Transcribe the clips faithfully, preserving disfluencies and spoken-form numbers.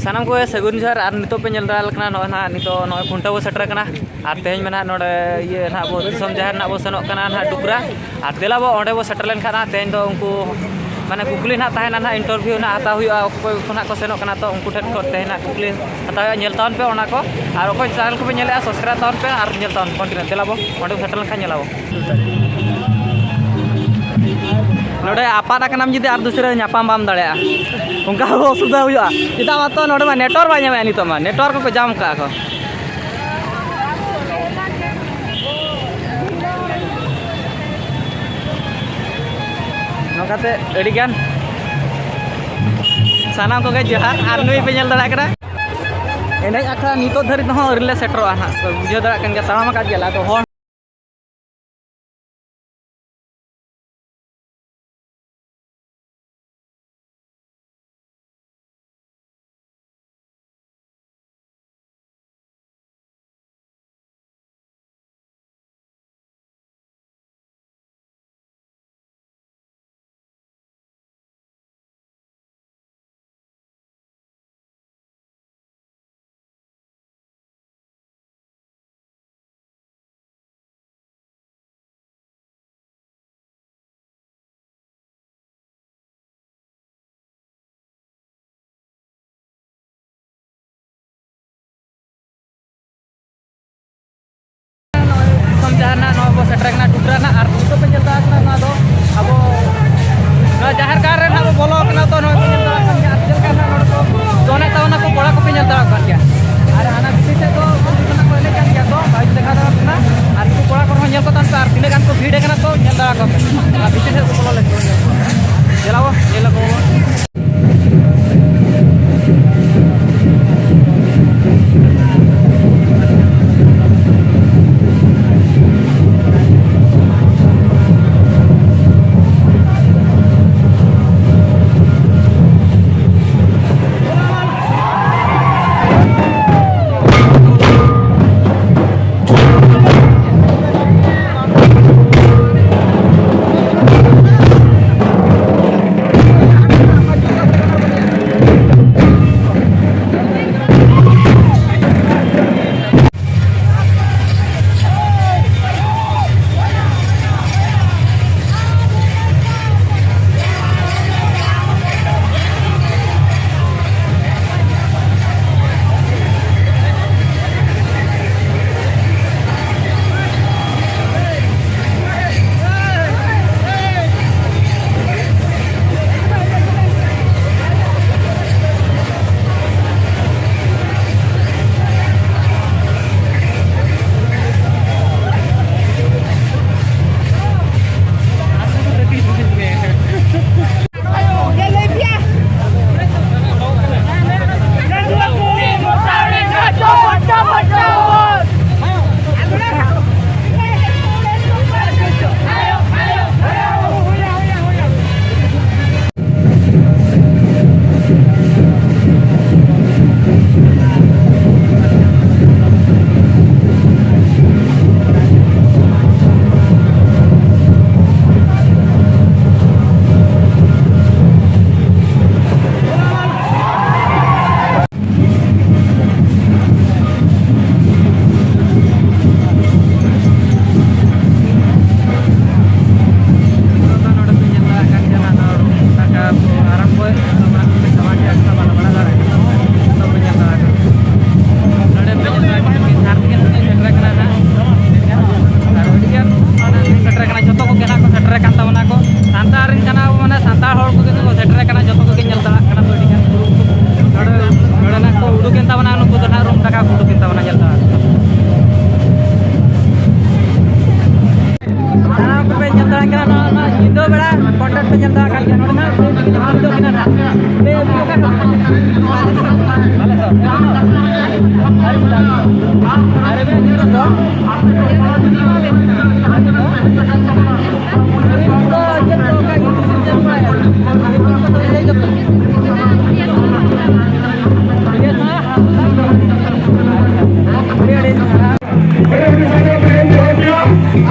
ᱥᱟᱱᱟᱢ ᱠᱚᱜᱮ ᱥᱟᱹᱜᱩᱱ ᱡᱚᱦᱟᱨ᱾ ᱟᱨ ᱱᱤᱛᱚᱜ ᱯᱮ ᱧᱮᱞ ᱫᱟᱲᱮᱭᱟᱜ ᱠᱟᱱᱟ, ᱱᱚᱜᱼᱚᱭ ᱱᱟᱦᱟᱜ ᱱᱤᱛᱚᱜ ᱱᱚᱜᱼᱚᱭ ᱠᱷᱩᱱᱴᱟᱹᱣ ᱵᱚ ᱥᱮᱴᱮᱨ ᱠᱟᱱᱟ᱾ ᱟᱨ ᱛᱮᱦᱮᱧ ᱢᱟ ᱱᱟᱦᱟᱜ ᱱᱚᱰᱮ ᱤᱭᱟᱹ ᱱᱟᱦᱟᱜ ᱵᱚ ᱫᱤᱥᱚᱢ ᱡᱟᱦᱮᱨ ᱱᱟᱦᱟᱜ ᱵᱚ ᱥᱮᱱᱚᱜ ᱠᱟᱱᱟ ᱱᱟᱦᱟᱜ ᱰᱩᱠᱨᱟ᱾ ᱟᱨ ᱫᱮᱞᱟ ᱵᱚ ᱚᱸᱰᱮ ᱵᱚ ᱥᱮᱴᱮᱨ ᱞᱮᱱᱠᱷᱟᱱ ᱱᱟᱦᱟᱜ ᱛᱮᱦᱮᱧ ᱫᱚ ᱩᱱᱠᱩ ᱢᱟᱱᱮ ᱠᱩᱠᱞᱤ ᱱᱟᱦᱟᱜ ᱛᱟᱦᱮᱱᱟ ᱱᱟᱦᱟᱜ, interview ᱱᱟᱦᱟᱜ ᱦᱟᱛᱟᱣ ᱦᱩᱭᱩᱜᱼᱟ, ᱚᱠᱚᱭ ᱠᱚ ᱱᱟᱦᱟᱜ ᱠᱚ ᱥᱮᱱᱚᱜ ᱠᱟᱱᱟ, ᱛᱚ ᱩᱱᱠᱩ ᱴᱷᱮᱱ ᱠᱷᱚᱱ ᱛᱮᱦᱮᱧ ᱱᱟᱦᱟᱜ ᱠᱩᱠᱞᱤ ᱦᱟᱛᱟᱣ ᱦᱩᱭᱩᱜᱼᱟ᱾ ᱧᱮᱞ ᱛᱟᱵᱚᱱ ᱯᱮ ᱚᱱᱟ ᱠᱚ, ᱟᱨ ᱚᱠᱚᱭ channel ᱠᱚᱯᱮ ᱧᱮᱞᱮᱜᱼᱟ subscribe ᱛᱟᱵᱚᱱ ᱯᱮ ᱟᱨ ᱧᱮᱞ ᱛᱟᱵᱚᱱ ᱯᱮ continue᱾ ᱫᱮᱞᱟ ᱵᱚ ᱚᱸᱰᱮ ᱵᱚ ᱥᱮᱴᱮᱨ ᱞᱮᱱᱠᱷᱟᱱ ᱧᱮᱞᱟᱵᱚ᱾ ᱱᱚᱰᱮ ᱟᱯᱟᱫ ᱟᱠᱟᱱᱟᱢ ᱡᱩᱫᱤ ᱟᱨ ᱫᱩᱥᱨᱟᱹ ᱧᱟᱯᱟᱢ ᱵᱟᱢ ᱫᱟᱲᱮᱭᱟᱜᱼᱟ, ᱚᱱᱠᱟ ᱦᱚᱸ ᱚᱥᱩᱵᱤᱫᱷᱟ ᱦᱩᱭᱩᱜᱼᱟ᱾ ᱪᱮᱫᱟᱜ ᱢᱟᱛᱚ ᱱᱚᱰᱮ ᱢᱟ network ᱵᱟᱭ ᱧᱟᱢᱮᱫᱼᱟ, ᱱᱤᱛᱚᱜ ᱢᱟ network ᱠᱚᱠᱚ ᱡᱟᱢ ᱠᱟᱜᱼᱟ ᱠᱚ᱾ ᱱᱚᱝᱠᱟᱛᱮ ᱟᱹᱰᱤᱜᱟᱱ ᱥᱟᱱᱟᱢ ᱠᱚᱜᱮ ᱡᱚᱦᱟᱨ᱾ ᱟᱨ ᱱᱩᱭ ᱯᱮ ᱧᱮᱞ ᱫᱟᱲᱮᱭᱟᱜ ᱠᱟᱱᱟ, ᱮᱱᱮᱡ ᱟᱠᱷᱲᱟ ᱱᱤᱛᱚᱜ ᱫᱷᱟᱹᱨᱤᱡ ᱦᱚᱸ ᱟᱹᱣᱨᱤ ᱞᱮ ᱥᱮᱴᱮᱨᱚᱜᱼᱟ ᱱᱟᱦᱟᱜ᱾ ᱛᱚ, ᱵᱩᱡᱷᱟᱹᱣ ᱫᱟᱲᱮᱭᱟᱜ ᱠᱟᱱ ᱜᱮᱭᱟ, ᱛᱟᱲᱟᱢ ᱟᱠᱟᱫ ᱜᱮᱭᱟᱞᱮ, ᱟᱫᱚ ᱦᱚᱲ ᱫᱤᱥᱚᱢ ᱡᱟᱦᱟᱸ ᱱᱟᱜ ᱱᱚᱣᱟ ᱵᱚ ᱥᱮᱴᱮᱨ ᱠᱟᱱᱟ ᱴᱩᱴᱨᱟ ᱱᱟᱜ, ᱟᱨ ᱱᱤᱛᱚᱜ ᱯᱮ ᱧᱮᱞ ᱫᱟᱲᱮᱭᱟᱜ ᱠᱟᱱᱟ, ᱱᱚᱣᱟ ᱫᱚ ᱟᱵᱚ ᱱᱚᱣᱟ ᱡᱟᱦᱮᱨ ᱜᱟᱲ ᱨᱮ ᱱᱟᱜ ᱵᱚ ᱵᱚᱞᱚ ᱠᱟᱱᱟ᱾ ᱛᱚ, ᱱᱚᱣᱟ ᱯᱮ ᱧᱮᱞ ᱫᱟᱲᱮᱭᱟᱜ ᱠᱟᱱ ᱜᱮᱭᱟ, ᱟᱨ ᱪᱮᱫ ᱞᱮᱠᱟ ᱱᱟᱜ ᱱᱚᱰᱮ ᱠᱚ ᱫᱚᱱᱮᱫ ᱛᱟᱵᱚᱱᱟ ᱠᱚ, ᱠᱚᱲᱟ ᱠᱚᱯᱮ ᱧᱮᱞ ᱫᱟᱲᱮᱭᱟᱜ ᱠᱟᱱ ᱜᱮᱭᱟ᱾ ᱟᱨ ᱦᱟᱱᱟ ᱵᱷᱤᱛᱤᱨ ᱥᱮᱫ ᱫᱚ ᱠᱩᱲᱤ ᱠᱚ ᱱᱟᱜ ᱠᱚ ᱮᱱᱮᱡ ᱠᱟᱱ ᱜᱮᱭᱟ, ᱛᱚ ᱵᱟᱭ ᱫᱮᱠᱷᱟᱣ ᱫᱟᱲᱮᱭᱟᱜ ᱠᱟᱱᱟ᱾ ᱟᱨ ᱩᱱᱠᱩ ᱠᱚᱲᱟ ᱠᱚ ᱦᱚᱸ ᱧᱮᱞ ᱠᱚ ᱛᱟᱵᱚᱱ ᱯᱮ, ᱟᱨ ᱛᱤᱱᱟᱹᱜ ᱜᱟᱱ ᱠᱚ ᱵᱷᱤᱲ ᱠᱟᱱᱟ, ᱛᱚ ᱧᱮᱞ ᱫᱟᱲᱮᱭᱟᱜ ᱠᱚᱣᱟ ᱯᱮ᱾ ᱟᱨ ᱵᱷᱤᱛᱤᱨ ᱥᱮᱫ ᱠᱚ ᱵᱚᱞᱚ ᱞᱮᱱ ᱠᱚ ᱧᱮᱞ ᱠᱚᱣᱟ᱾ ᱪᱟᱞᱟᱣ ᱧᱮᱞ ᱟᱠᱚ ᱵᱚᱱ᱾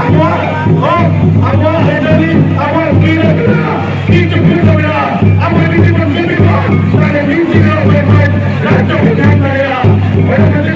ᱟᱵᱚᱣᱟᱜ ᱦᱚᱠ, ᱟᱵᱚᱣᱟᱜ ᱟᱹᱭᱫᱟᱹᱨᱤ, ᱟᱵᱚᱣᱟᱜ ᱟᱹᱭᱫᱟᱹᱨᱤ ᱢᱮᱱᱟᱜᱼᱟ᱾ ᱠᱤᱱᱛᱩ ᱵᱷᱩᱞ ᱫᱚ ᱢᱮᱱᱟᱜᱼᱟ᱾ ᱟᱵᱚ ᱡᱩᱫᱤ ᱵᱚᱱ ᱡᱩᱢᱤᱫᱚᱜᱼᱟ, ᱛᱟᱦᱞᱮ ᱢᱤᱫ ᱫᱤᱱ ᱦᱤᱞᱳᱜ ᱵᱚᱱ ᱨᱟᱡᱽᱡᱚ ᱵᱚᱱ ᱧᱟᱢ ᱫᱟᱲᱮᱭᱟᱜᱼᱟ᱾ ᱚᱱᱟ ᱠᱷᱟᱹᱛᱤᱨ